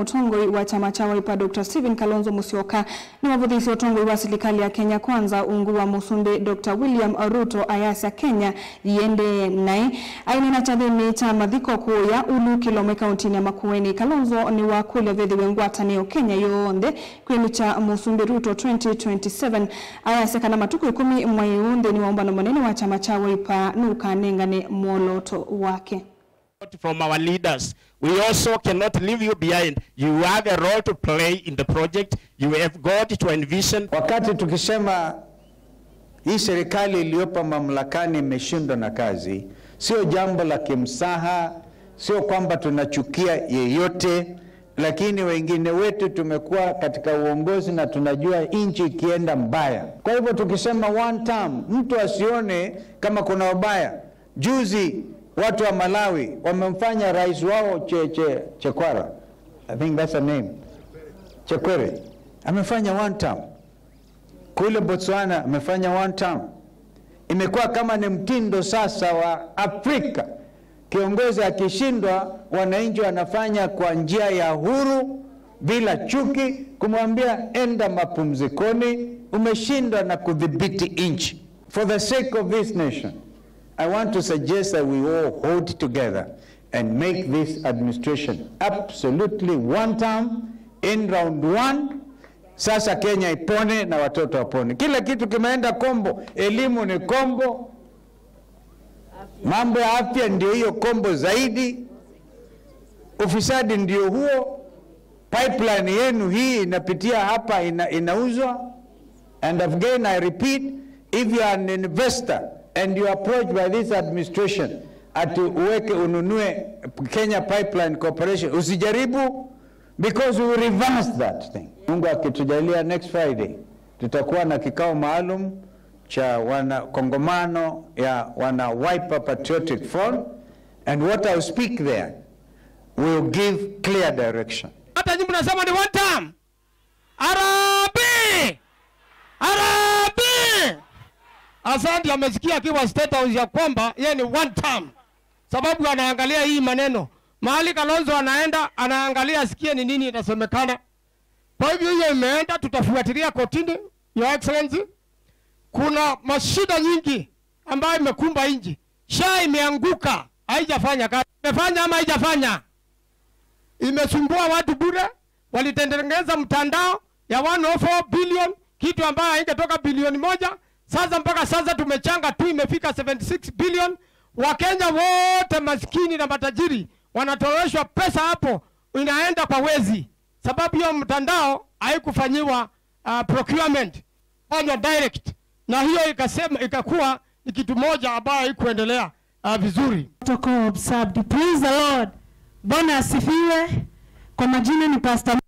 Mutongoi wa chama cha Wiper Dr. Stephen Kalonzo Musyoka ni wavuthisi utongoi wa serikali ya Kenya Kwanza ungu wa Musumbe Dr. William Ruto ayasa Kenya yende nae aina na chathini cha mathiko kuya ulu Kilome kaunti ya Makueni. Kalonzo ni wa kule vethi wengwatanio Kenya yonthe kwinucha Musumbe Ruto 2027 ayasa kana matuku 10 mwai unde ni waombano munene wa chama cha Wiper nukanengane mwoloto wake. From our leaders, we also cannot leave you behind. You have a role to play in the project. You have got to envision. Wakati tukisema hii serikali iliyopo mamlakani imeshindwa na kazi, sio jambo la kimsaha, sio kwamba tunachukia yeyote, lakini wengine wetu tumekuwa katika uongozi na tunajua nchi ikienda mbaya. Kwa hivyo tukisema one term, mtu asione kama kuna ubaya. Juzi watu wa Malawi wamemfanya rais wao Chekwara, I think that's a name, Chekwere, amefanya one term. Kule Botswana amefanya one term. Imekuwa kama ni mtindo sasa wa Afrika. Kiongozi akishindwa, wananchi wanafanya kwa njia ya huru bila chuki, kumwambia enda mapumzikoni, umeshindwa na kudhibiti nchi. For the sake of this nation, I want to suggest that we all hold together and make this administration absolutely one term in round one. Sasa Kenya ipone na watoto wapone. Kila kitu kimeenda kombo. Elimu ni kombo. Mambo ya afya ndio hiyo kombo zaidi. Ufisadi ndio huo. Pipeline yenu hii inapitia hapa inauzwa. And again I repeat, if you are an investor and you approach by this administration ati uweke ununue Kenya Pipeline Corporation, usijaribu, because we will reverse that thing. Mungu akitujalia next Friday tutakuwa na kikao maalum cha wana kongomano ya wana Wiper Patriotic Front, and what I will speak there will give clear direction. Hata nyinyi mnasema ni one term. Arabi! Arabi! Asante, amesikia akiwa State House ya kwamba yeye ni one term. Sababu anaangalia hii maneno. Mahali Kalonzo anaenda, anaangalia asikie ni nini itasemekana. Kwa hivyo hiyo imeenda, tutafuatilia kotini, Your Excellency. Kuna mashida nyingi ambayo imekumba nchi. SHA imeanguka, haijafanya kazi. Imefanya ama haijafanya? Imesumbua watu bure. Walitengeneza mtandao ya 104 billion, kitu ambayo haingetoka bilioni 1. Sasa mpaka sasa tumechanga tu imefika 76 billion. Wakenya wote maskini na matajiri wanatoleshwa pesa hapo, inaenda kwa wezi. Sababu hiyo mtandao haikufanyiwa procurement, fanywa direct. Na hiyo ikasema ikakuwa ni kitu moja ambayo haikuendelea vizuri. Protocol observed. Praise the Lord. Bwana asifiwe. Kwa majina ni Pastor